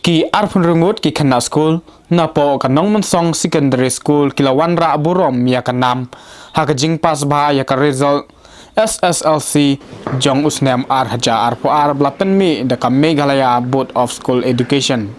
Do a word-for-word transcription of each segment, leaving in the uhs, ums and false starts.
Ki arphew ngut ki khynnah skul napoh ka Nongmensong Secondary School ki la wanrah burom ïa ka nam ha ka jingpass bha ïa ka result S S L C jong u snem ar hajar arphew ar ba la pynmih da ka Meghalaya Board of School Education.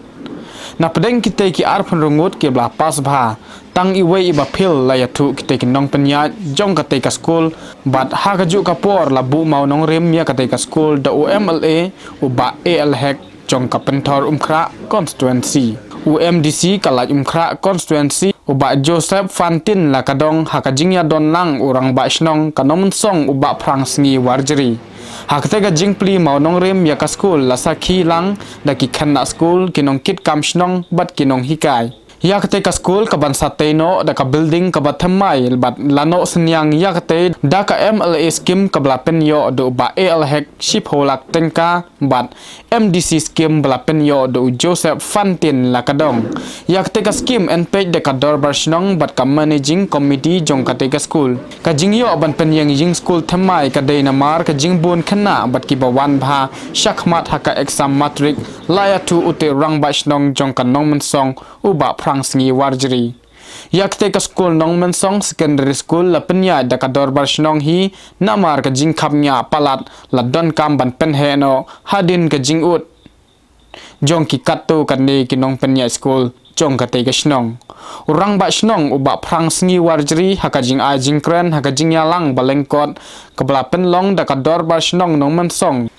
Na pdeng kitei ki arphew ngut ki ba la pass bha, tang iwei i ba fail la ïathuh kitei ki nongpynïaid jong katei ka skul, bad ha kajuh ka por la buh mawnongrim ïa katei ka skul da u M L A, u Bah A L Hek jong ka Pynthor Umkhrah Constituency. U M D C ka Laitumkhrah Constituency, u Bah Joseph Fantin Lakadong, ha ka jingïadon lang u Rangbah Shnong ka Nongmensong u Bah Phrangsngi Warjri. Ha katei ka jingplie mawnongrim ïa ka skul la sakhi lang da ki khynnah skul, ki nongkitkam shnong bad ki nonghikai. Ïa katei ka skul ka ban sa tei noh da ka building ka ba thymmai bad la noh synñiang ïa katei da ka M L A scheme ka ba la pynïoh da u Bah A L Hek shiphew lak tyngka bad M D C scheme ba la pynïoh da u Joseph Fantin Lakadong. Ïa katei ka scheme yn peit da ka Dorbar Shnong bad ka Managing Committee jong katei ka skul. Ka jingïoh ban pynïeng ïing skul thymmai ka dei namar ka jingbun khynnah bad ki ba wan bha shakhmat ha ka exam matric, la ïathuh utei u Rangbah Shnong jong ka Nongmensong u Bah Phrangsngi Warjri. Ïa katei ka skul Nongmensong Secondary School la pynïaid da ka Dorbar Shnong hi namar ka jingkhapngiah palat la donkam ban pynheh noh hadien ka jingud jong ki katto katne ki nongpynïaid skul jong katei ka shnong. U Rangbah Shnong u Bah Phrangsngi Warjri ha ka jingai jingkren ha ka jingïalang ba lyngkot ka ba la pynlong da ka Dorbar Shnong Nongmensong.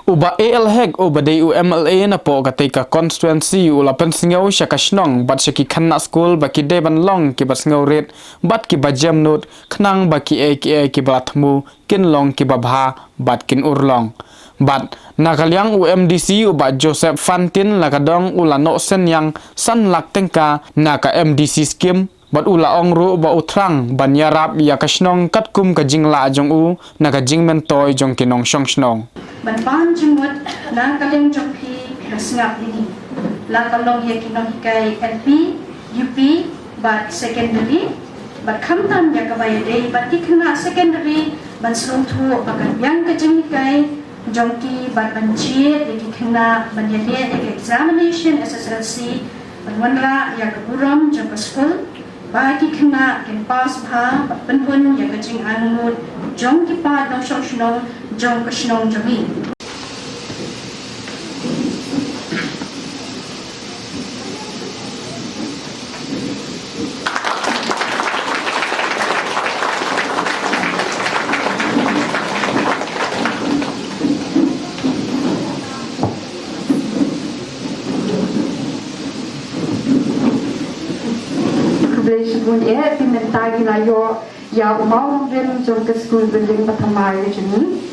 U Bah A L Hek u ba dei u M L A napoh katei ka constituency u la pynsngew sha ka shnong bad sha ki khynnah skul ba ki dei ban long ki ba sngewrit bad ki ba jemnud, khnang ba kiei kiei ki ba la thmu kin long ki ba bha bad kin urlong. Bad na ka liang u M D C u Bah Joseph Fantin Lakadong u la noh synñiang san lak tyngka na ka M D C scheme, bad u la ong ruh ba u thrang ban ïarap ïa ka shnong katkum ka jinglah jong u na ka jingmyntoi jong ki nongshong shnong. Ban pan jingmut na ka liang jong phi, phi la sngap ïa ngi, la ka long ïa ki nonghikai L P, U P bad secondary, bad khamtam ïa ka ba ïadei bad ki khynnah secondary, ban sngewthuh ba ka liang ka jinghikai jong ki bad ban jied ïa ki khynnah ban ïaleh ïa ka examination S S L C, ban wanrah ïa ka burom jong ka skul ba ki khynnah kin pass bha bad pynhun ïa ka jingangnud jong ki paid nongshong shnong jong ka shnong jong ngi. Khublei shibun eh, te mynta ngi la ïoh ïa u mawnongrim jong ka skul building ba thymmai ka jong ngi.